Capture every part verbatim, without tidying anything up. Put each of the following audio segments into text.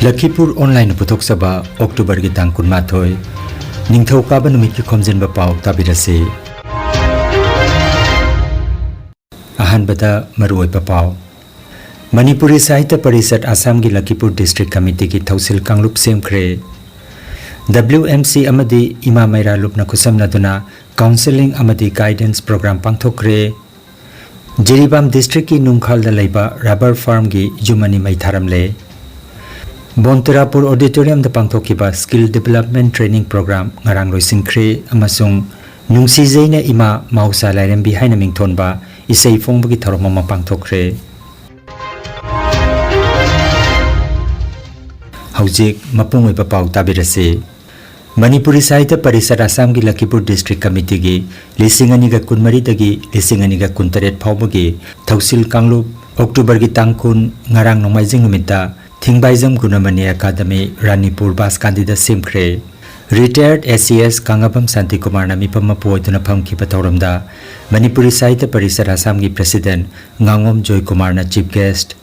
ꯂꯈꯤꯄꯨꯔ ꯑꯣꯟꯂꯥꯏꯟꯅ ꯄꯨꯊꯣꯛꯆꯕ ꯑꯣꯛꯇꯣꯕꯔꯒꯤ ꯇꯥꯡ ꯀꯨꯟꯃꯥꯊꯣꯏ, ꯅꯤꯡꯊꯧꯀꯥꯕ ꯅꯨꯃꯤꯠꯀꯤ ꯈꯣꯝꯖꯤꯟꯕ ꯄꯥꯎ ꯇꯥꯕꯤꯔꯁꯤ꯫ ꯑꯍꯥꯟꯕꯗ ꯃꯔꯨꯑꯣꯏꯕ ꯄꯥꯎ꯫ ꯃꯅꯤꯄꯨꯔꯤ ꯁꯥꯍꯤꯇ꯭ꯌ ꯄꯔꯤꯁꯠ ꯑꯁꯥꯝꯒꯤ ꯂꯈꯤꯄꯨꯔ ꯗꯤꯁꯇ꯭ꯔꯤꯛ ꯀꯃꯤꯇꯤꯒꯤ ꯊꯧꯁꯤꯜ ꯀꯥꯡꯂꯨꯞ ꯁꯦꯝꯈ꯭ꯔꯦ꯫ ꯗꯕ꯭ꯂꯤꯎ ꯑꯦꯝ ꯁꯤ ꯑꯃꯗꯤ ꯏꯃꯥ ꯃꯩꯔꯥ ꯂꯨꯞꯅ ꯈꯨꯠꯁꯝꯅꯗꯨꯅ ꯀꯥꯎꯟꯁꯦꯂꯤꯡ ꯑꯃꯗꯤ ꯒꯥꯏꯗꯦꯟꯁ ꯄ꯭ꯔꯣꯒ꯭ꯔꯥꯝ ꯄꯥꯡꯊꯣꯛꯈ꯭ꯔꯦ꯫ ꯖꯤꯔꯤꯕꯥꯝ ꯗꯤꯁꯇ꯭ꯔꯤꯛꯀꯤ ꯅꯨꯡꯈꯥꯜꯗ ꯂꯩꯕ ꯔꯕꯔ ꯐꯥꯔꯝꯒꯤ ꯌꯨꯝ ꯑꯅꯤ ꯃꯩ ꯊꯥꯔꯝꯂꯦ꯫ ꯕꯣꯟꯇꯨꯔꯥꯄꯨꯔ ꯑꯣꯗꯤꯇꯣꯔꯤꯌꯝꯗ ꯄꯥꯡꯊꯣꯛꯈꯤꯕ ꯁ꯭ꯀꯤꯜ ꯗꯤꯕꯦꯂꯞꯃꯦꯟ ꯇ꯭ꯔꯦꯅꯤꯡ ꯄ꯭ꯔꯣꯒ꯭ꯔꯥꯝ ꯉꯔꯥꯡ ꯂꯣꯏꯁꯤꯟꯈ꯭ꯔꯦ ꯑꯃꯁꯨꯡ ꯅꯨꯡꯁꯤꯖꯩꯅ ꯏꯃꯥ ꯃꯥꯎꯁꯥ ꯂꯥꯏꯔꯦꯝꯕꯤ ꯍꯥꯏꯅ ꯃꯤꯡꯊꯣꯟꯕ ꯏꯁꯩ ꯐꯣꯡꯕꯒꯤ ꯊꯧꯔꯝ ꯑꯃ ꯄꯥꯡꯊꯣꯛꯈ꯭ꯔꯦ꯫ ꯍꯧꯖꯤꯛ ꯃꯄꯨꯡ ꯑꯣꯏꯕ ꯄꯥꯎ ꯇꯥꯕꯤꯔꯁꯤ꯫ ꯃꯅꯤꯄꯨꯔꯤ ꯁꯥꯍꯤꯇ꯭ꯌ ꯄꯔꯤꯁꯠ ꯑꯁꯥꯝꯒꯤ ꯂꯈꯤꯄꯨꯔ ꯗꯤꯁꯇ꯭ꯔꯤꯛ ꯀꯃꯤꯇꯤꯒꯤ ꯂꯤꯁꯤꯡ ꯑꯅꯤꯒ ꯀꯨꯟꯃꯔꯤꯗꯒꯤ ꯂꯤꯁꯤꯡ ꯑꯅꯤꯒ ꯀꯨꯟꯇꯔꯦꯠ ꯐꯥꯎꯕꯒꯤ ꯊꯧꯁꯤꯜ ꯀꯥꯡꯂꯨꯞ ꯑꯣꯛꯇꯣꯕꯔꯒꯤ ꯇꯥꯡ ꯀꯨꯟ, ꯉꯔꯥꯡ ꯅꯣꯡꯃꯥꯏꯖꯤꯡ ꯅꯨꯃꯤꯠꯇ ꯊꯤꯡꯕꯥꯏꯖꯝ ꯒꯨꯅꯃꯅꯤ ꯑꯦꯀꯥꯗꯃꯤ, ꯔꯥꯅꯤꯄꯨꯔ ꯕꯥꯁꯀꯥꯟꯗꯤꯗ ꯁꯦꯝꯈ꯭ꯔꯦ꯫ ꯔꯤꯇꯥꯌꯔꯗ ꯑꯦ ꯁꯤ ꯑꯦꯁ ꯀꯥꯉꯥꯕꯝ ꯁꯥꯟꯇꯤꯀꯨꯃꯥꯔꯅ ꯃꯤꯐꯝ ꯃꯄꯨ ꯑꯣꯏꯗꯨꯅ ꯐꯝꯈꯤꯕ ꯊꯧꯔꯝꯗ ꯃꯅꯤꯄꯨꯔꯤ ꯁꯥꯍꯤꯇ꯭ꯌ ꯄꯔꯤꯁꯠ ꯑꯁꯥꯝꯒꯤ ꯄ꯭ꯔꯦꯁꯤꯗꯦꯟꯠ ꯉꯥꯉꯣꯝ ꯖꯣꯏꯀꯨꯃꯥꯔꯅ ꯆꯤꯐ ꯒꯦꯁ꯭ꯠ,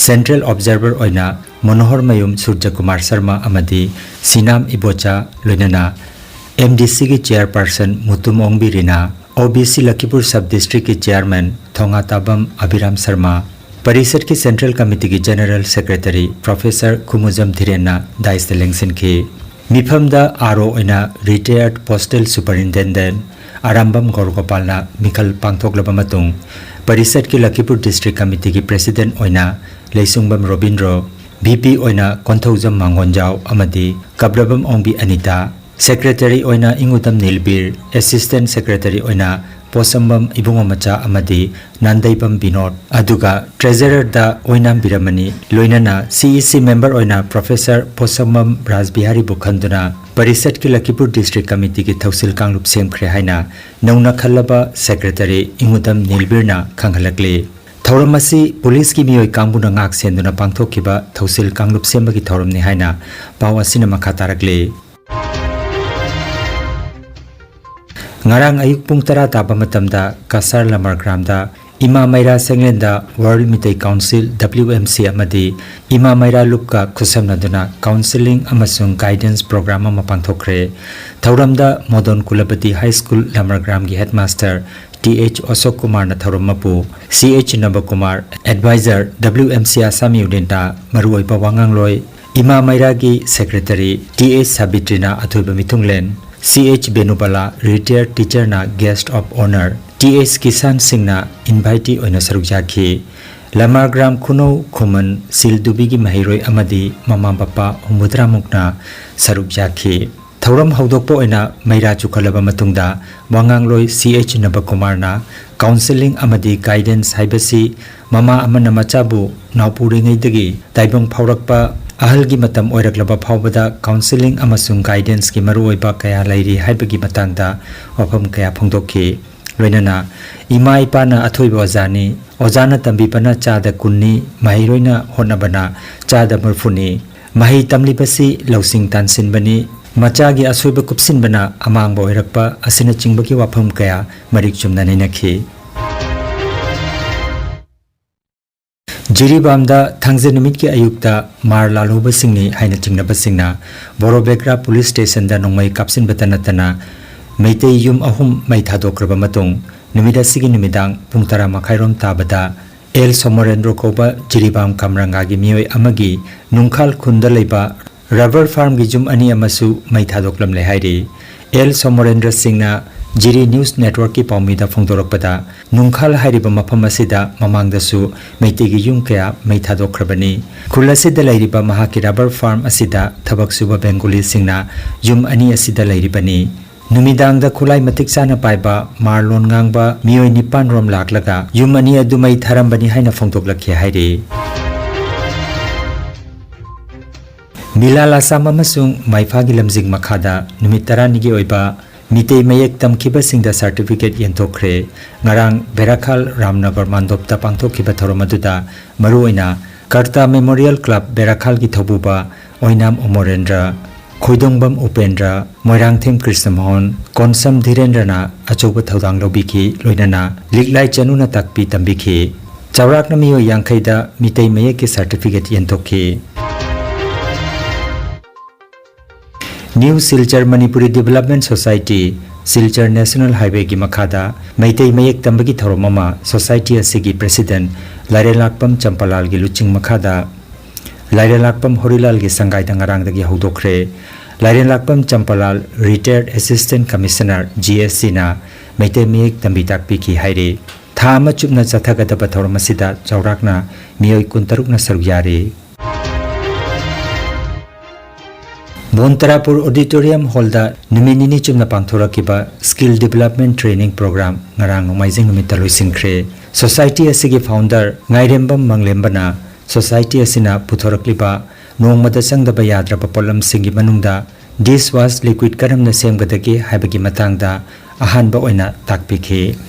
ꯁꯦꯟꯇ꯭ꯔꯦꯜ ꯑꯣꯕꯖꯥꯔꯚꯔ ꯑꯣꯏꯅ ꯃꯅꯣꯍꯔꯃꯌꯨꯝ ꯁꯨꯔꯖꯀꯨꯃꯥꯔ ꯁꯔꯃ ꯑꯃꯗꯤ ꯁꯤꯅꯥꯝ ꯏꯕꯣꯆꯥ, ꯂꯣꯏꯅꯅ ꯑꯦꯝ ꯗꯤ ꯁꯤꯒꯤ ꯆꯦꯌꯔꯄꯔꯁꯟ ꯃꯨꯇꯨꯝ ꯑꯣꯡꯕꯤ ꯔꯤꯅꯥ, O B C Lakhipur sub ꯗꯤꯁꯇ꯭ꯔꯤꯛꯀꯤ ꯆꯦꯌꯔꯃꯦꯟ ꯊꯣꯉꯥꯇꯥꯕꯝ ꯑꯕꯤꯔꯥꯝ ꯁꯔꯃ, ꯄꯔꯤꯁꯠꯀꯤ ꯁꯦꯟꯇ꯭ꯔꯦꯜ ꯀꯃꯤꯇꯤꯒꯤ ꯖꯦꯅꯔꯦꯜ ꯁꯦꯀ꯭ꯔꯦꯇꯔꯤ ꯄ꯭ꯔꯣꯐꯦꯁꯔ ꯈꯨꯃꯨꯖꯝ ꯙꯤꯔꯦꯟꯅ ꯗꯥꯏꯁꯇ ꯂꯦꯡꯁꯤꯟꯈꯤ꯫ ꯃꯤꯐꯝꯗ ꯑꯥꯔ ꯑꯣ ꯑꯣꯏꯅ ꯔꯤꯇꯥꯌꯔꯗ ꯄꯣꯁꯇꯦꯜ ꯁꯨꯄꯔꯤꯟꯇꯦꯟꯗꯦꯟꯠ ꯑꯔꯥꯝꯕꯝ ꯒꯧꯔꯒꯣꯄꯥꯜꯅ ꯃꯤꯈꯜ ꯄꯥꯡꯊꯣꯛꯂꯕ ꯃꯇꯨꯡ, ꯄꯔꯤꯁꯠꯀꯤ ꯂꯈꯤꯄꯨꯔ ꯗꯤꯁꯇ꯭ꯔꯤꯛ ꯀꯃꯤꯇꯤꯒꯤ ꯄ꯭ꯔꯦꯁꯤꯗꯦꯟꯠ ꯑꯣꯏꯅ ꯂꯩꯁꯨꯡꯕꯝ ꯔꯣꯕꯤꯟꯗ꯭ꯔꯣ, ꯚꯤ ꯄꯤ ꯑꯣꯏꯅ ꯀꯣꯟꯊꯧꯖꯝ ꯃꯥꯡꯒꯣꯟꯖꯥꯎ ꯑꯃꯗꯤ ꯀꯕ꯭ꯔꯕꯝ ꯑꯣꯡꯕꯤ ꯑꯅꯤꯇꯥ, ꯁꯦꯀ꯭ꯔꯦꯇꯔꯤ ꯑꯣꯏꯅ ꯏꯉꯨꯗꯝ ꯅꯤꯜꯕꯤꯔ, ꯑꯦꯁꯤꯁꯇꯦꯟꯠ ꯁꯦꯀ꯭ꯔꯦꯇꯔꯤ ꯑꯣꯏꯅ ꯄꯣꯁꯝꯕꯝ ꯏꯕꯨꯡꯉꯣꯃꯆꯥ ꯑꯃꯗꯤ ꯅꯥꯟꯗꯩꯕꯝ ꯕꯤꯅꯣꯗ, ꯑꯗꯨꯒ ꯇ꯭ꯔꯦꯖꯔꯔꯗ ꯑꯣꯏꯅꯥꯝ ꯕꯤꯔꯃꯅꯤ, ꯂꯣꯏꯅꯅ ꯁꯤ ꯏ ꯁꯤ ꯃꯦꯝꯕꯔ ꯑꯣꯏꯅ ꯄ꯭ꯔꯣꯐꯦꯁꯔ ꯄꯣꯁꯝꯕꯝ ꯔꯥꯖꯕꯤꯍꯥꯔꯤꯕꯨ ꯈꯟꯗꯨꯅ ꯄꯔꯤꯁꯠꯀꯤ ꯂꯈꯤꯄꯨꯔ ꯗꯤꯁꯇ꯭ꯔꯤꯛ ꯀꯃꯤꯇꯤꯒꯤ ꯊꯧꯁꯤꯜ ꯀꯥꯡꯂꯨꯞ ꯁꯦꯝꯈ꯭ꯔꯦ ꯍꯥꯏꯅ ꯅꯧꯅ ꯈꯜꯂꯕ ꯁꯦꯀ꯭ꯔꯦꯇꯔꯤ ꯏꯉꯨꯗꯝ ꯅꯤꯜꯕꯤꯔꯅ ꯈꯪꯍꯜꯂꯛꯂꯤ꯫ ꯊꯧꯔꯝ ꯑꯁꯤ ꯄꯨꯂꯤꯁꯀꯤ ꯃꯤꯑꯣꯏ ꯀꯥꯡꯕꯨꯅ ꯉꯥꯛ ꯁꯦꯟꯗꯨꯅ ꯄꯥꯡꯊꯣꯛꯈꯤꯕ ꯊꯧꯁꯤꯜ ꯀꯥꯡꯂꯨꯞ ꯁꯦꯝꯕꯒꯤ ꯊꯧꯔꯝꯅꯤ ꯍꯥꯏꯅ ꯄꯥꯎ ꯑꯁꯤꯅ ꯃꯈꯥ ꯇꯥꯔꯛꯂꯤ꯫ ꯉꯔꯥꯡ ꯑꯌꯨꯛ ꯄꯨꯡ ꯇꯔꯥ ꯇꯥꯕ ꯃꯇꯝꯗ ꯀꯁꯥꯔ ꯂꯃꯔ ꯒ꯭ꯔꯥꯝꯗ ꯏꯃꯥ ꯃꯩꯔꯥ ꯁꯦꯡꯂꯦꯟꯗ World Meitei Council, W M C, ꯑꯃꯗꯤ ꯏꯃꯥ ꯃꯩꯔꯥ ꯂꯨꯞꯀ ꯈꯨꯠꯁꯝꯅꯗꯨꯅ counselling ꯑꯃꯁꯨꯡ guidance program ꯑꯃ ꯄꯥꯡꯊꯣꯛꯈ꯭ꯔꯦ꯫ ꯊꯧꯔꯝꯗ ꯃꯣꯗꯣꯟ ꯀꯨꯂꯄꯇꯤ High School ꯂꯃꯔꯒ꯭ꯔꯥꯝꯒꯤ headmaster T H ꯑꯁꯣꯛ ꯀꯨꯃꯥꯔꯅ ꯊꯧꯔꯝ ꯃꯄꯨ, C H ꯅꯕꯀꯨꯃꯥꯔ, advisor W M C Assam unitꯅ ꯃꯔꯨꯑꯣꯏꯕ ꯋꯥꯉꯥꯡꯂꯣꯏ, ꯏꯃꯥ ꯃꯩꯔꯥꯒꯤ secretary T H ꯁꯥꯕꯤꯇ꯭ꯔꯤꯅ ꯑꯊꯣꯏꯕ ꯃꯤꯊꯨꯡꯂꯦꯟ, C H ꯕꯦꯅꯨꯕꯂꯥ, retired teacherꯅ guest of honour, T H Kisan ꯁꯤꯡꯅ invitee ꯑꯣꯏꯅ ꯁꯔꯨꯛ ꯌꯥꯈꯤ꯫ ꯂꯃꯥꯔꯒ꯭ꯔꯥꯝ ꯈꯨꯅꯧ ꯈꯨꯃꯟ ꯁꯤꯜ ꯗꯨꯕꯤꯒꯤ ꯃꯍꯩꯔꯣꯏ ꯑꯃꯗꯤ ꯃꯃꯥ ꯃꯄꯥ ꯍꯨꯝꯐꯨꯇꯔꯥꯃꯨꯛꯅ ꯁꯔꯨꯛ ꯌꯥꯈꯤ꯫ ꯊꯧꯔꯝ ꯍꯧꯗꯣꯛꯄ ꯑꯣꯏꯅ ꯃꯩꯔꯥ ꯆꯨꯈꯠꯂꯕ ꯃꯇꯨꯡꯗ ꯋꯥꯉꯥꯡꯂꯣꯏ C H ꯅꯕꯀꯨꯃꯥꯔꯅ counselling ꯑꯃꯗꯤ guidance ꯍꯥꯏꯕꯁꯤ ꯃꯃꯥ ꯑꯃꯅ ꯃꯆꯥꯕꯨ ꯅꯥꯎꯄꯨꯔꯤꯉꯩꯗꯒꯤ ꯇꯥꯏꯕꯪ ꯐꯥꯎꯔꯛꯄ ꯑꯍꯜꯒꯤ ꯃꯇꯝ ꯑꯣꯏꯔꯛꯂꯕ ꯐꯥꯎꯕꯗ counselling ꯑꯃꯁꯨꯡ guidanceꯀꯤ ꯃꯔꯨꯑꯣꯏꯕ ꯀꯌꯥ ꯂꯩꯔꯤ ꯍꯥꯏꯕꯒꯤ ꯃꯇꯥꯡꯗ ꯋꯥꯐꯝ ꯀꯌꯥ ꯐꯣꯡꯗꯣꯛꯈꯤ꯫ ꯂꯣꯏꯅꯅ ꯏꯃꯥ ꯏꯄꯥꯅ ꯑꯊꯣꯏꯕ ꯑꯣꯖꯥꯅꯤ, ꯑꯣꯖꯥꯅ ꯇꯝꯕꯤꯕꯅ ꯆꯥꯗ ꯀꯨꯟꯅꯤ, ꯃꯍꯩꯔꯣꯏꯅ ꯍꯣꯠꯅꯕꯅ ꯆꯥꯗ ꯃꯔꯤꯐꯨꯅꯤ꯫ ꯃꯍꯩ ꯇꯝꯂꯤꯕꯁꯤ ꯂꯧꯁꯤꯡ ꯇꯥꯟꯁꯤꯟꯕꯅꯤ, ꯃꯆꯥꯒꯤ ꯑꯁꯣꯏꯕ ꯀꯨꯞꯁꯤꯟꯕꯅ ꯑꯃꯥꯡꯕ ꯑꯣꯏꯔꯛꯄ ꯑꯁꯤꯅꯆꯤꯡꯕꯒꯤ ꯋꯥꯐꯝ ꯀꯌꯥ ꯃꯔꯤꯛ ꯆꯨꯝꯅ ꯅꯩꯅꯈꯤ꯫ ꯖꯤꯔꯤꯕꯥꯝꯗ ꯊꯥꯡꯖ ꯅꯨꯃꯤꯠꯀꯤ ꯑꯌꯨꯛꯇ ꯃꯥꯔ ꯂꯥꯜꯍꯧꯕꯁꯤꯡꯅꯤ ꯍꯥꯏꯅ ꯆꯤꯡꯅꯕꯁꯤꯡꯅ ꯕꯣꯔꯣꯕꯦꯒ꯭ꯔꯥ police stationꯗ ꯅꯣꯡꯃꯩ ꯀꯥꯞꯁꯤꯟꯕꯇ ꯅꯠꯇꯅ ꯃꯩꯇꯩ ꯌꯨꯝ ꯑꯍꯨꯝ ꯃꯩ ꯊꯥꯗꯣꯛꯈ꯭ꯔꯕ ꯃꯇꯨꯡ ꯅꯨꯃꯤꯠ ꯑꯁꯤꯒꯤ ꯅꯨꯃꯤꯗꯥꯡ ꯄꯨꯡ ꯇꯔꯥ ꯃꯈꯥꯏꯔꯣꯝ ꯇꯥꯕꯗ ꯑꯦꯜ ꯁꯣꯃꯣꯔꯦꯟꯗ꯭ꯔꯣ ꯀꯧꯕ ꯖꯤꯔꯤꯕꯥꯝ ꯀꯝꯔꯪꯒꯥꯒꯤ ꯃꯤꯑꯣꯏ ꯑꯃꯒꯤ ꯅꯨꯡꯈꯥꯜ ꯈꯨꯟꯗ ꯂꯩꯕ rubber farmꯒꯤ ꯌꯨꯝ ꯑꯅꯤ ꯑꯃꯁꯨ ꯃꯩ ꯊꯥꯗꯣꯛꯂꯝꯂꯦ ꯍꯥꯏꯔꯤ꯫ ꯑꯦꯜ ꯁꯣꯃꯣꯔꯦꯟꯗ꯭ꯔ ꯁꯤꯡꯅ ꯖꯤꯔꯤ News Networkꯀꯤ ꯄꯥꯎꯃꯤꯗ ꯐꯣꯡꯗꯣꯔꯛꯄꯗ, ꯅꯨꯡꯈꯥꯜ ꯍꯥꯏꯔꯤꯕ ꯃꯐꯝ ꯑꯁꯤꯗ ꯃꯃꯥꯡꯗꯁꯨ ꯃꯩꯇꯩꯒꯤ ꯌꯨꯝ ꯀꯌꯥ ꯃꯩ ꯊꯥꯗꯣꯛꯈ꯭ꯔꯕꯅꯤ꯫ ꯈꯨꯜ ꯑꯁꯤꯗ ꯂꯩꯔꯤꯕ ꯃꯍꯥꯛꯀꯤ rubber farm ꯑꯁꯤꯗ ꯊꯕꯛ ꯁꯨꯕ ꯕꯦꯡꯒꯣꯂꯤꯁꯤꯡꯅ ꯌꯨꯝ ꯑꯅꯤ ꯑꯁꯤꯗ ꯂꯩꯔꯤꯕꯅꯤ꯫ ꯅꯨꯃꯤꯗꯥꯡꯗ ꯈꯨꯠꯂꯥꯏ ꯃꯇꯤꯛ ꯆꯥꯅ ꯄꯥꯏꯕ ꯃꯥꯔ ꯂꯣꯟ ꯉꯥꯡꯕ ꯃꯤꯑꯣꯏ ꯅꯤꯄꯥꯟ ꯔꯣꯝ ꯂꯥꯛꯂꯒ ꯌꯨꯝ ꯑꯅꯤ ꯑꯗꯨ ꯃꯩ ꯊꯥꯔꯝꯕꯅꯤ ꯍꯥꯏꯅ ꯐꯣꯡꯗꯣꯛꯂꯛꯈꯤ ꯍꯥꯏꯔꯤ꯫ ꯃꯤꯂꯥꯜ ꯑꯁꯥꯝ ꯑꯃꯁꯨꯡ ꯃꯥꯏꯐꯥꯒꯤ ꯂꯝꯖꯤꯡ ꯃꯈꯥꯗ ꯅꯨꯃꯤꯠ ꯇꯔꯥꯅꯤꯒꯤ ꯑꯣꯏꯕ ꯃꯤꯇꯩ ꯃꯌꯦꯛ ꯇꯝꯈꯤꯕꯁꯤꯡꯗ certificate ꯌꯦꯟꯊꯣꯛꯈ꯭ꯔꯦ꯫ ꯉꯔꯥꯡ ꯕꯦꯔꯥꯈꯥꯜ ꯔꯥꯝꯅꯒꯔ ꯃꯥꯟꯗꯣꯞꯇ ꯄꯥꯡꯊꯣꯛꯈꯤꯕ ꯊꯧꯔꯝ ꯑꯗꯨꯗ ꯃꯔꯨꯑꯣꯏꯅ ꯀꯔꯇꯥ Memorial Club ꯕꯦꯔꯥꯈꯥꯜꯒꯤ ꯊꯧꯕꯨꯕ ꯑꯣꯏꯅꯥꯝ ꯑꯃꯣꯔꯦꯟꯗ꯭ꯔ, ꯈꯣꯏꯗꯣꯡꯕꯝ ꯎꯄꯦꯟꯗ꯭ꯔ, ꯃꯣꯏꯔꯥꯡꯊꯦꯝ ꯀ꯭ꯔꯤꯁꯅꯃꯣꯍꯟ, ꯀꯣꯟꯁꯝ ꯙꯤꯔꯦꯟꯗ꯭ꯔꯅ ꯑꯆꯧꯕ ꯊꯧꯗꯥꯡ ꯂꯧꯕꯤꯈꯤ, ꯂꯣꯏꯅꯅ ꯂꯤꯛꯂꯥꯏ ꯆꯅꯨꯅ ꯇꯥꯛꯄꯤ ꯇꯝꯕꯤꯈꯤ꯫ ꯆꯥꯎꯔꯥꯛꯅ ꯃꯤꯑꯣꯏ ꯌꯥꯡꯈꯩꯗ ꯃꯤꯇꯩ ꯃꯌꯦꯛꯀꯤ ꯁꯔꯇꯤꯐꯤꯀꯦꯠ ꯌꯦꯟꯊꯣꯛꯈꯤ꯫ New Silchar Manipuri development society, Silchar national ꯍꯥꯏꯋꯦꯒꯤ ꯃꯈꯥꯗ ꯃꯩꯇꯩ ꯃꯌꯦꯛ ꯇꯝꯕꯒꯤ ꯊꯧꯔꯝ ꯑꯃ ꯁꯣꯁꯥꯏꯇꯤ ꯑꯁꯤꯒꯤ ꯄ꯭ꯔꯦꯁꯤꯗꯦꯟꯠ ꯂꯥꯏꯔꯦꯟꯂꯥꯛꯄꯝ ꯆꯝꯄꯥꯂꯥꯜꯒꯤ ꯂꯨꯆꯤꯡ ꯃꯈꯥꯗ ꯂꯥꯏꯔꯦꯟꯂꯥꯛꯄꯝ ꯍꯣꯔꯤꯂꯥꯜꯒꯤ ꯁꯪꯒꯥꯏꯗ ꯉꯔꯥꯡꯗꯒꯤ ꯍꯧꯗꯣꯛꯈ꯭ꯔꯦ꯫ ꯂꯥꯏꯔꯦꯟꯂꯥꯛꯄꯝ ꯆꯝꯄꯥꯂꯥꯜ, ꯔꯤꯇꯥꯌꯔꯗ ꯑꯦꯁꯤꯁꯇꯦꯟꯠ ꯀꯃꯤꯁꯅꯔ, ꯖꯤ ꯑꯦꯁ ꯁꯤꯅ ꯃꯩꯇꯩ ꯃꯌꯦꯛ ꯇꯝꯕꯤ ꯇꯥꯛꯄꯤꯈꯤ ꯍꯥꯏꯔꯤ꯫ ꯊꯥ ꯑꯃ ꯆꯨꯞꯅ ꯆꯠꯊꯒꯗꯕ ꯊꯧꯔꯝ ꯑꯁꯤꯗ ꯆꯥꯎꯔꯥꯛꯅ ꯃꯤꯑꯣꯏ ꯀꯨꯟꯇꯔꯨꯛꯅ ꯁꯔꯨꯛ ꯌꯥꯔꯤ꯫ ꯕꯣꯟꯇꯔꯥꯄꯨꯔ ꯑꯣꯗꯤꯇꯣꯔꯤꯌꯝ ꯍꯣꯜꯗ ꯅꯨꯃꯤꯠ ꯅꯤꯅꯤ ꯆꯨꯞꯅ ꯄꯥꯡꯊꯣꯔꯛꯈꯤꯕ ꯁ꯭ꯀꯤꯜ ꯗꯤꯕꯦꯂꯞꯃꯦꯟ ꯇ꯭ꯔꯦꯅꯤꯡ ꯄ꯭ꯔꯣꯒ꯭ꯔꯥꯝ ꯉꯔꯥꯡ ꯅꯣꯡꯃꯥꯏꯖꯤꯡ ꯅꯨꯃꯤꯠꯇ ꯂꯣꯏꯁꯤꯟꯈ꯭ꯔꯦ꯫ ꯁꯣꯁꯥꯏꯇꯤ ꯑꯁꯤꯒꯤ ꯐꯥꯎꯟꯗꯔ ꯉꯥꯏꯔꯦꯝꯕꯝ ꯃꯪꯂꯦꯝꯕꯅ ꯁꯣꯁꯥꯏꯇꯤ ꯑꯁꯤꯅ ꯄꯨꯊꯣꯔꯛꯂꯤꯕ ꯅꯣꯡꯃꯗ ꯆꯪꯗꯕ ꯌꯥꯗ꯭ꯔꯕ ꯄꯣꯠꯂꯝꯁꯤꯡꯒꯤ ꯃꯅꯨꯡꯗ ꯗꯤꯁ ꯋꯥꯁ ꯂꯤꯀ꯭ꯋꯤꯗ ꯀꯔꯝꯅ ꯁꯦꯝꯒꯗꯒꯦ ꯍꯥꯏꯕꯒꯤ ꯃꯇꯥꯡꯗ ꯑꯍꯥꯟꯕ ꯑꯣꯏꯅ ꯇꯥꯛꯄꯤꯈꯤ꯫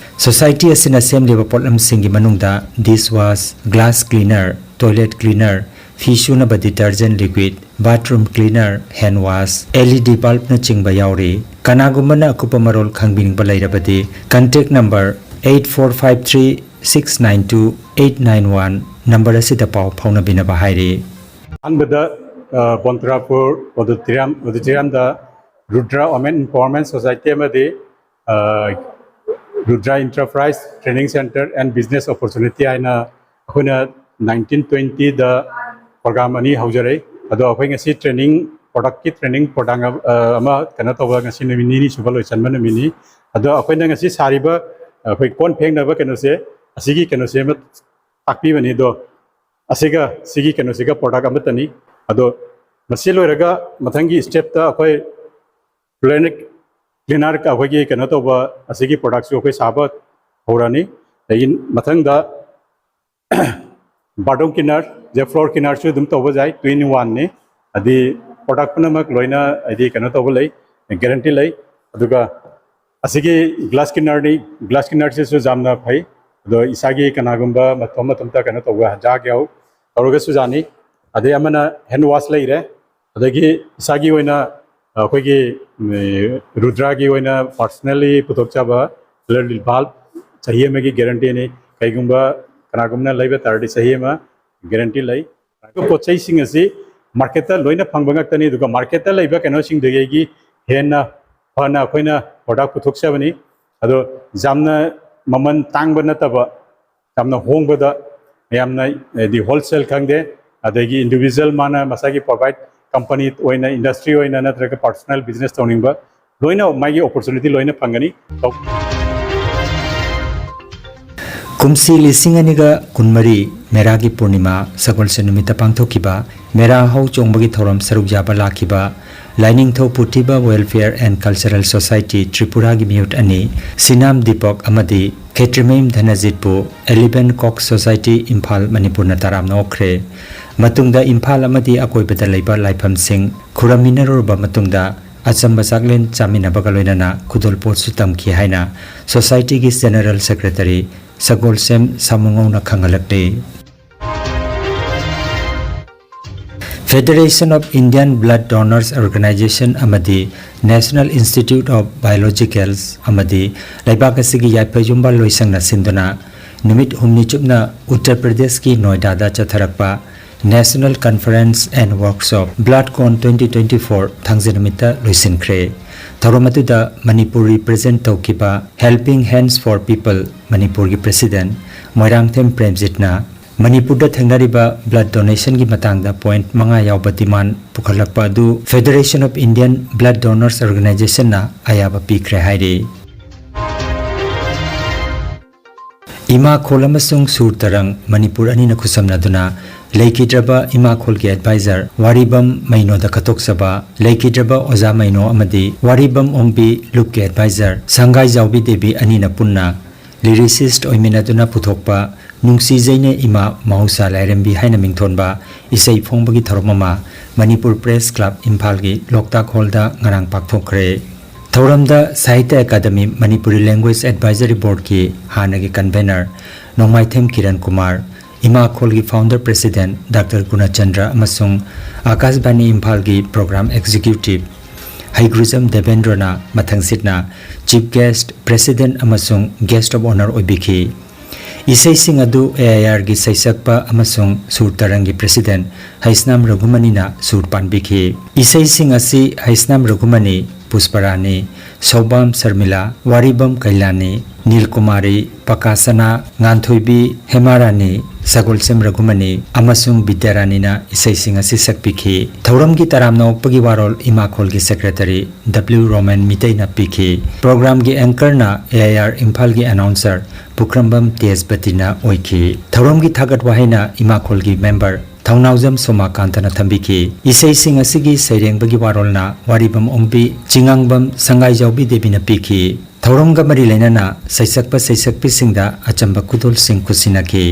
ꯁꯣꯁꯥꯏꯇꯤ ꯑꯁꯤꯅ ꯁꯦꯝꯂꯤꯕ ꯄꯣꯠꯂꯝꯁꯤꯡꯒꯤ ꯃꯅꯨꯡꯗ dish wash, glass cleaner, toilet cleaner, ꯐꯤ ꯁꯨꯅꯕ ꯗꯤꯇꯔꯖꯦꯟꯠ ꯂꯤꯀ꯭ꯋꯤꯗ, bathroom cleaner, hand wash, L E D ꯕꯜꯕꯅꯆꯤꯡꯕ ꯌꯥꯎꯔꯤ꯫ ꯀꯅꯥꯒꯨꯝꯕꯅ ꯑꯀꯨꯞꯄ ꯃꯔꯣꯜ ꯈꯪꯕꯤꯅꯤꯡꯕ ꯂꯩꯔꯕꯗꯤ contact number eight four five three six nine two eight nine one number ꯑꯁꯤꯗ ꯄꯥꯎ ꯐꯥꯎꯅꯕꯤꯅꯕ ꯍꯥꯏꯔꯤ꯫ ꯑꯍꯥꯟꯕꯗ, ꯑ, ꯕꯣꯟꯇ꯭ꯔꯥꯄꯨꯔ ꯑꯣꯗꯤꯇꯣꯔꯤꯌꯝ, ꯑꯣꯗꯤꯇꯣꯔꯤꯌꯝꯗ ꯔꯨꯗ꯭ꯔ ꯋꯨꯃꯦꯟ ꯑꯦꯝꯄꯥꯋꯔꯃꯦꯟ ꯁꯣꯁꯥꯏꯇꯤ ꯑꯃꯗꯤ, ꯑ, Rudra enterprise training centre and business opportunity ꯍꯥꯏꯅ ꯑꯩꯈꯣꯏꯅ nineteen twenty ꯗ ꯄ꯭ꯔꯣꯒ꯭ꯔꯥꯝ ꯑꯅꯤ ꯍꯧꯖꯔꯛꯏ꯫ ꯑꯗꯣ ꯑꯩꯈꯣꯏ ꯉꯁꯤ ꯇ꯭ꯔꯦꯅꯤꯡ, ꯄ꯭ꯔꯣꯗꯛꯀꯤ ꯇ꯭ꯔꯦꯅꯤꯡ ꯄ꯭ꯔꯣꯒ꯭ꯔꯥꯝ, ꯑ, ꯑꯃ ꯀꯩꯅꯣ ꯇꯧꯕ, ꯉꯁꯤ ꯅꯨꯃꯤꯠ ꯅꯤꯅꯤ ꯁꯨꯕ ꯂꯣꯏꯁꯟꯕ ꯅꯨꯃꯤꯠꯅꯤ꯫ ꯑꯗꯣ ꯑꯩꯈꯣꯏꯅ ꯉꯁꯤ ꯁꯥꯔꯤꯕ, ꯑꯩꯈꯣꯏ ꯀꯣꯟ ꯐꯦꯡꯅꯕ ꯀꯩꯅꯣꯁꯦ, ꯑꯁꯤꯒꯤ ꯀꯩꯅꯣꯁꯦ ꯑꯃ ꯇꯥꯛꯄꯤꯕꯅꯤ꯫ ꯑꯗꯣ ꯑꯁꯤꯒ ꯁꯤꯒꯤ ꯀꯩꯅꯣꯁꯤꯒ ꯄ꯭ꯔꯣꯗꯛ ꯑꯃꯠꯇꯅꯤ꯫ ꯑꯗꯣ ꯃꯁꯤ ꯂꯣꯏꯔꯒ ꯃꯊꯪꯒꯤ ꯁ꯭ꯇꯦꯞꯇ ꯑꯩꯈꯣꯏ ꯀ꯭ꯂꯤꯅꯤꯛ ꯀ꯭ꯂꯤꯅꯔ ꯑꯩꯈꯣꯏꯒꯤ ꯀꯩꯅꯣ ꯇꯧꯕ ꯑꯁꯤꯒꯤ ꯄ꯭ꯔꯣꯗꯛꯁꯨ ꯑꯩꯈꯣꯏ ꯁꯥꯕ ꯍꯧꯔꯅꯤ꯫ ꯑꯗꯒꯤ ꯃꯊꯪꯗ ꯕꯥꯠꯔꯨꯝ ꯀ꯭ꯂꯤꯅꯔ, ꯐ꯭ꯂꯣꯔ ꯀ꯭ꯂꯤꯅꯔꯁꯨ ꯑꯗꯨꯝ ꯇꯧꯕ ꯌꯥꯏ, two in one ꯅꯤ꯫ ꯍꯥꯏꯗꯤ ꯄ꯭ꯔꯣꯗꯛ ꯄꯨꯝꯅꯃꯛ ꯂꯣꯏꯅ ꯍꯥꯏꯗꯤ ꯀꯩꯅꯣ ꯇꯧꯕ ꯂꯩ, ꯒꯦꯔꯦꯟꯇꯤ ꯂꯩ꯫ ꯑꯗꯨꯒ ꯑꯁꯤꯒꯤ ꯒ꯭ꯂꯥꯁ ꯀ꯭ꯂꯤꯅꯔꯅꯤ, ꯒ꯭ꯂꯥꯁ ꯀ꯭ꯂꯤꯅꯔꯁꯤꯁꯨ ꯌꯥꯝꯅ ꯐꯩ꯫ ꯑꯗꯣ ꯏꯁꯥꯒꯤ ꯀꯅꯥꯒꯨꯝꯕ ꯃꯇꯣꯝ ꯃꯇꯣꯝꯇ ꯀꯩꯅꯣ ꯇꯧꯕ ꯗꯥꯛ ꯌꯥꯎ ꯇꯧꯔꯒꯁꯨ ꯌꯥꯅꯤ꯫ ꯑꯗꯩ ꯑꯃꯅ ꯍꯦꯟ ꯋꯥꯁ ꯂꯩꯔꯦ, ꯑꯗꯒꯤ ꯏꯁꯥꯒꯤ ꯑꯣꯏꯅ ꯑꯩꯈꯣꯏꯒꯤ ꯔꯨꯗ꯭ꯔꯥꯒꯤ ꯑꯣꯏꯅ ꯄꯥꯔꯁꯅꯦꯜꯂꯤ ꯄꯨꯊꯣꯛꯆꯕ ꯕꯜꯕ ꯆꯍꯤ ꯑꯃꯒꯤ ꯒꯦꯔꯟꯇꯤꯅꯤ꯫ ꯀꯩꯒꯨꯝꯕ ꯀꯅꯥꯒꯨꯝꯕꯅ ꯂꯩꯕ ꯇꯥꯔꯗꯤ ꯆꯍꯤ ꯑꯃ ꯒꯦꯔꯟꯇꯤ ꯂꯩ꯫ ꯄꯣꯠ ꯆꯩꯁꯤꯡ ꯑꯁꯤ ꯃꯥꯔꯀꯦꯠꯇ ꯂꯣꯏꯅ ꯐꯪꯕ ꯉꯥꯛꯇꯅꯤ꯫ ꯑꯗꯨꯒ ꯃꯥꯔꯀꯦꯠꯇ ꯂꯩꯕ ꯀꯩꯅꯣꯁꯤꯡꯗꯒꯤ ꯍꯦꯟꯅ ꯐꯅ ꯑꯩꯈꯣꯏꯅ ꯄ꯭ꯔꯗꯛ ꯄꯨꯊꯣꯛꯆꯕꯅꯤ꯫ ꯑꯗꯣ ꯌꯥꯝꯅ ꯃꯃꯜ ꯇꯥꯡꯕ ꯅꯠꯇꯕ, ꯌꯥꯝꯅ ꯍꯣꯡꯕꯗ, ꯌꯥꯝꯅ ꯍꯥꯏꯗꯤ ꯍꯣꯜꯁꯦꯜ ꯈꯪꯗꯦ, ꯑꯗꯒꯤ ꯏꯟꯗꯤꯕꯤꯖꯨꯋꯦꯜ ꯃꯥꯅ ꯃꯁꯥꯒꯤ ꯄ꯭ꯔꯣꯚꯥꯏꯠ ꯀꯝꯄꯅꯤ ꯑꯣꯏꯅ, ꯏꯟꯗꯁꯇ꯭ꯔꯤ ꯑꯣꯏꯅ ꯅꯠꯇ꯭ꯔꯒ ꯄꯥꯔꯁꯣꯅꯦꯜ ꯕꯤꯖꯤꯅꯦꯁ ꯇꯧꯅꯤꯡꯕ ꯂꯣꯏꯅ ꯃꯥꯒꯤ ꯑꯣꯄꯣꯔꯆꯨꯅꯤꯇꯤ ꯂꯣꯏꯅ ꯐꯪꯒꯅꯤ꯫ ꯀꯨꯝꯁꯤ ꯂꯤꯁꯤꯡ ꯑꯅꯤꯒ ꯀꯨꯟꯃꯔꯤ ꯃꯦꯔꯥꯒꯤ ꯄꯨꯔꯅꯤꯃꯥ ꯁꯒꯣꯜꯁꯦꯟ ꯅꯨꯃꯤꯠꯇ ꯄꯥꯡꯊꯣꯛꯈꯤꯕ ꯃꯦꯔꯥ ꯍꯧ ꯆꯣꯡꯕꯒꯤ ꯊꯧꯔꯝ ꯁꯔꯨꯛ ꯌꯥꯕ ꯂꯥꯛꯈꯤꯕ ꯂꯥꯏꯅꯤꯡꯊꯧ ꯄꯨꯊꯤꯕ Welfare and Cultural Society ꯇ꯭ꯔꯤꯄꯨꯔꯥꯒꯤ ꯃꯤꯍꯨꯠ ꯑꯅꯤ ꯁꯤꯅꯥꯝ ꯗꯤꯄꯛ ꯑꯃꯗꯤ ꯈꯦꯇ꯭ꯔꯤꯃꯌꯨꯝ ꯙꯅꯖꯤꯠꯄꯨ ꯑꯦꯂꯤꯕꯦꯟ ꯀꯣꯛ ꯁꯣꯁꯥꯏꯇꯤ ꯏꯝꯐꯥꯜ ꯃꯅꯤꯄꯨꯔꯅ ꯇꯔꯥꯝꯅ ꯑꯣꯛꯈ꯭ꯔꯦ꯫ ꯃꯇꯨꯡꯗ ꯏꯝꯐꯥꯜ ꯑꯃꯗꯤ ꯑꯀꯣꯏꯕꯗ ꯂꯩꯕ ꯂꯥꯏꯐꯝꯁꯤꯡ ꯈꯨꯔꯝꯃꯤꯟꯅꯔꯨꯔꯕ ꯃꯇꯨꯡꯗ ꯑꯆꯝꯕ ꯆꯥꯛꯂꯦꯟ ꯆꯥꯃꯤꯟꯅꯕꯒ ꯂꯣꯏꯅꯅ ꯈꯨꯗꯣꯜꯄꯣꯠꯁꯨ ꯇꯝꯈꯤ ꯍꯥꯏꯅ ꯁꯣꯁꯥꯏꯇꯤꯒꯤ ꯖꯦꯅꯔꯦꯜ ꯁꯦꯀ꯭ꯔꯦꯇꯔꯤ ꯁꯒꯣꯜꯁꯦꯝ ꯁꯥꯃꯨꯉꯧꯅ ꯈꯪꯍꯜꯂꯛꯂꯤ꯫ Federation of Indian Blood Donors Organization ꯑꯃꯗꯤ National Institute of Biologicals ꯑꯃꯗꯤ ꯂꯩꯕꯥꯛ ꯑꯁꯤꯒꯤ ꯌꯥꯏꯐ ꯌꯨꯝꯕꯥꯜ ꯂꯣꯏꯁꯪꯅ ꯁꯤꯟꯗꯨꯅ ꯅꯨꯃꯤꯠ ꯍꯨꯝꯅꯤ ꯆꯨꯞꯅ ꯎꯠꯇꯔ ꯄ꯭ꯔꯗꯦꯁꯀꯤ ꯅꯣꯏꯗꯥꯗ ꯆꯠꯊꯔꯛꯄ National Conference and Workshop BloodCon twenty twenty four ꯊꯥꯡꯖ ꯅꯨꯃꯤꯠꯇ ꯂꯣꯏꯁꯤꯟꯈ꯭ꯔꯦ꯫ ꯊꯧꯔꯝ ꯑꯗꯨꯗ ꯃꯅꯤꯄꯨꯔ ꯔꯤꯄ꯭ꯔꯖꯦꯟ ꯇꯧꯈꯤꯕ Helping Hands for People ꯃꯅꯤꯄꯨꯔꯒꯤ ꯄ꯭ꯔꯦꯁꯤꯗꯦꯟ ꯃꯣꯏꯔꯥꯡꯊꯦꯝ ꯄ꯭ꯔꯦꯝꯖꯤꯠꯅ ꯃꯅꯤꯄꯨꯔꯗ ꯊꯦꯡꯅꯔꯤꯕ ꯕ꯭ꯂꯗ ꯗꯣꯅꯦꯁꯟꯒꯤ ꯃꯇꯥꯡꯗ ꯄꯣꯏꯟꯠ ꯃꯉꯥ ꯌꯥꯎꯕ ꯗꯤꯃꯥꯟ ꯄꯨꯈꯠꯂꯛꯄ ꯑꯗꯨ Federation of Indian Blood Donors Organizationꯅ ꯑꯌꯥꯕ ꯄꯤꯈ꯭ꯔꯦ ꯍꯥꯏꯔꯤ꯫ ꯏꯃꯥꯈꯣꯜ ꯑꯃꯁꯨꯡ ꯁꯨꯔ ꯇꯔꯪ ꯃꯅꯤꯄꯨꯔ ꯑꯅꯤꯅ ꯈꯨꯠꯁꯝꯅꯗꯨꯅ ꯂꯩꯈꯤꯗ꯭ꯔꯕ ꯏꯃꯥꯈꯣꯜꯒꯤ ꯑꯦꯗꯚꯥꯏꯖꯔ ꯋꯥꯔꯤꯕꯝ ꯃꯩꯅꯣꯗ ꯀꯠꯊꯣꯛꯆꯕ ꯂꯩꯈꯤꯗ꯭ꯔꯕ ꯑꯣꯖꯥ ꯃꯩꯅꯣ ꯑꯃꯗꯤ ꯋꯥꯔꯤꯕꯝ ꯑꯣꯡꯕꯤ ꯂꯨꯞꯀꯤ ꯑꯦꯗꯚꯥꯏꯖꯔ ꯁꯪꯒꯥꯏꯖꯥꯎꯕꯤ ꯗꯦꯕꯤ ꯑꯅꯤꯅ ꯄꯨꯟꯅ ꯂꯤꯔꯤꯁꯤꯁ꯭ꯠ ꯑꯣꯏꯃꯤꯟꯅꯗꯨꯅ ꯄꯨꯊꯣꯛꯄ ꯅꯨꯡꯁꯤꯖꯩꯅꯦ ꯏꯃꯥ ꯃꯍꯧꯁꯥ ꯂꯥꯏꯔꯦꯝꯕꯤ ꯍꯥꯏꯅ ꯃꯤꯡꯊꯣꯟꯕ ꯏꯁꯩ ꯐꯣꯡꯕꯒꯤ ꯊꯧꯔꯝ ꯑꯃ ꯃꯅꯤꯄꯨꯔ ꯄ꯭ꯔꯦꯁ ꯀ꯭ꯂꯕ ꯏꯝꯐꯥꯜꯒꯤ ꯂꯣꯛꯇꯥꯛ ꯍꯣꯜꯗ ꯉꯔꯥꯡ ꯄꯥꯡꯊꯣꯛꯈ꯭ꯔꯦ꯫ ꯊꯧꯔꯝꯗ Sahitya academy Manipuri language advisory ꯕꯣꯔꯗꯀꯤ ꯍꯥꯟꯅꯒꯤ ꯀꯟꯚꯦꯅꯔ ꯅꯣꯡꯃꯥꯏꯊꯦꯝ ꯀꯤꯔꯟ ꯀꯨꯃꯥꯔ, ꯏꯃꯥꯈꯣꯜꯒꯤ founder president Doctor ꯒꯨꯅꯆꯟꯗ꯭ꯔ ꯑꯃꯁꯨꯡ ꯑꯀꯥꯁꯕꯥꯅꯤ ꯏꯝꯐꯥꯜꯒꯤ program executive ꯍꯩꯒ꯭ꯔꯨꯖꯝ ꯗꯦꯕꯦꯟꯗ꯭ꯔꯅ ꯃꯊꯪꯁꯤꯠꯅ chief guest, president ꯑꯃꯁꯨꯡ guest of honour ꯑꯣꯏꯕꯤꯈꯤ꯫ ꯏꯁꯩꯁꯤꯡ ꯑꯗꯨ AIRꯒꯤ ꯁꯩꯁꯛꯄ ꯑꯃꯁꯨꯡ ꯁꯨꯔ ꯇꯔꯪꯒꯤ president ꯍꯩꯁꯅꯥꯝ ꯔꯘꯨꯃꯅꯤꯅ ꯁꯨꯔ ꯄꯥꯟꯕꯤꯈꯤ꯫ ꯏꯁꯩꯁꯤꯡ ꯑꯁꯤ ꯍꯩꯁꯅꯥꯝ ꯔꯘꯨꯃꯅꯤ, ꯄꯨꯁꯄꯔꯥꯅꯤ, ꯁꯧꯕꯥꯝ ꯁꯔꯃꯤꯂꯥ, ꯋꯥꯔꯤꯕꯝ ꯀꯩꯂꯥꯅꯤ, ꯅꯤꯜꯀꯨꯃꯥꯔꯤ, ꯄꯀꯥꯁꯅꯥ, ꯉꯥꯟꯊꯣꯏꯕꯤ, ꯍꯦꯃꯥꯔꯥꯅꯤ, ꯁꯒꯣꯜꯁꯦꯝ ꯔꯘꯨꯃꯅꯤ ꯑꯃꯁꯨꯡ ꯕꯤꯗ꯭ꯌꯥꯔꯥꯅꯤꯅ ꯏꯁꯩꯁꯤꯡ ꯑꯁꯤ ꯁꯛꯄꯤꯈꯤ꯫ ꯊꯧꯔꯝꯒꯤ ꯇꯔꯥꯝꯅ ꯑꯣꯛꯄꯒꯤ ꯋꯥꯔꯣꯜ ꯏꯃꯥꯈꯣꯜꯒꯤ secretary W ꯔꯣꯃꯦꯟ ꯃꯤꯇꯩꯅ ꯄꯤꯈꯤ꯫ Programꯒꯤ anchorꯅ AIR ꯏꯝꯐꯥꯜꯒꯤ announcer ꯄꯨꯈ꯭ꯔꯝꯕꯝ ꯇꯦꯖꯄꯇꯤꯅ ꯑꯣꯏꯈꯤ꯫ ꯊꯧꯔꯝꯒꯤ ꯊꯥꯒꯠ ꯋꯥꯍꯩꯅ ꯏꯃꯥꯈꯣꯜꯒꯤ member ꯊꯧꯅꯥꯎꯖꯝ ꯁꯣꯃꯥꯀꯥꯟꯇꯅ ꯊꯝꯕꯤꯈꯤ꯫ ꯏꯁꯩꯁꯤꯡ ꯑꯁꯤꯒꯤ ꯁꯩꯔꯦꯡꯕꯒꯤ ꯋꯥꯔꯣꯜꯅ ꯋꯥꯔꯤꯕꯝ ꯑꯣꯡꯕꯤ, ꯆꯤꯉꯥꯡꯕꯝ ꯁꯪꯒꯥꯏꯖꯥꯎꯕꯤ ꯗꯦꯕꯤꯅ ꯄꯤꯈꯤ꯫ ꯊꯧꯔꯝꯒ ꯃꯔꯤ ꯂꯩꯅꯅ ꯁꯩꯁꯛꯄ ꯁꯩꯁꯛꯄꯤꯁꯤꯡꯗ ꯑꯆꯝꯕ ꯈꯨꯗꯣꯜꯁꯤꯡ ꯈꯨꯠꯁꯤꯟꯅꯈꯤ꯫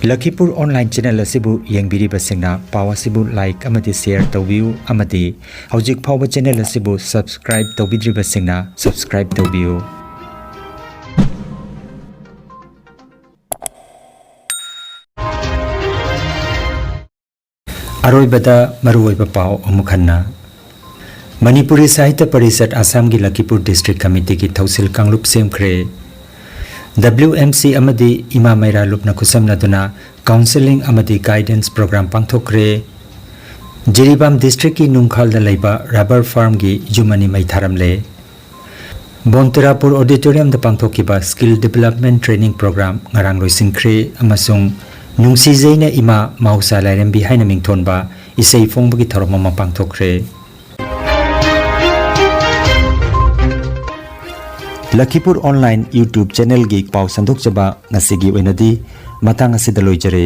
ꯂꯈꯤꯄꯨꯔ online channel ꯑꯁꯤꯕꯨ ꯌꯦꯡꯕꯤꯔꯤꯕꯁꯤꯡꯅ ꯄꯥꯎ ꯑꯁꯤꯕꯨ like ꯑꯃꯗꯤ share ꯇꯧꯕꯤꯌꯨ ꯑꯃꯗꯤ ꯍꯧꯖꯤꯛ ꯐꯥꯎꯕ channel ꯑꯁꯤꯕꯨ subscribe ꯇꯧꯕꯤꯗ꯭ꯔꯤꯕꯁꯤꯡꯅ subscribe ꯇꯧꯕꯤꯌꯨ꯫ ꯑꯔꯣꯏꯕꯗ ꯃꯔꯨꯑꯣꯏꯕ ꯄꯥꯎ ꯑꯃꯨꯛ ꯍꯟꯅ꯫ ꯃꯅꯤꯄꯨꯔꯤ ꯁꯥꯍꯤꯇ꯭ꯌ ꯄꯔꯤꯁꯠ ꯑꯁꯥꯝꯒꯤ ꯂꯈꯤꯄꯨꯔ district committeeꯒꯤ ꯊꯧꯁꯤꯜ ꯀꯥꯡꯂꯨꯞ ꯁꯦꯝꯈ꯭ꯔꯦ꯫ WMC ꯑꯃꯗꯤ ꯏꯃꯥ ꯃꯩꯔꯥ ꯂꯨꯞꯅ ꯈꯨꯠꯁꯝꯅꯗꯨꯅ counselling ꯑꯃꯗꯤ guidance program ꯄꯥꯡꯊꯣꯛꯈ꯭ꯔꯦ꯫ ꯖꯤꯔꯤꯕꯥꯝ districtꯀꯤ ꯅꯨꯡꯈꯥꯜꯗ ꯂꯩꯕ rubber farmꯒꯤ ꯌꯨꯝ ꯑꯅꯤ ꯃꯩ ꯊꯥꯔꯝꯂꯦ꯫ ꯕꯣꯟꯇꯤꯔꯥꯄꯨꯔ auditoriumꯗ ꯄꯥꯡꯊꯣꯛꯈꯤꯕ skill development training program ꯉꯔꯥꯡ ꯂꯣꯏꯁꯤꯟꯈ꯭ꯔꯦ ꯑꯃꯁꯨꯡ ꯅꯨꯡꯁꯤꯖꯩꯅ ꯏꯃꯥ ꯃꯍꯧꯁꯥ ꯂꯥꯏꯔꯦꯝꯕꯤ ꯍꯥꯏꯅ ꯃꯤꯡꯊꯣꯟꯕ ꯏꯁꯩ ꯐꯣꯡꯕꯒꯤ ꯊꯧꯔꯝ ꯑꯃ ꯄꯥꯡꯊꯣꯛꯈ꯭ꯔꯦ꯫ ꯂꯈꯤꯄꯨꯔ ꯑꯣꯟꯂꯥꯏꯟ YouTube ꯆꯦꯅꯦꯜꯒꯤ ꯄꯥꯎ ꯁꯟꯗꯣꯛꯆꯕ ꯉꯁꯤꯒꯤ ꯑꯣꯏꯅꯗꯤ ꯃꯇꯥꯡ ꯑꯁꯤꯗ ꯂꯣꯏꯖꯔꯦ꯫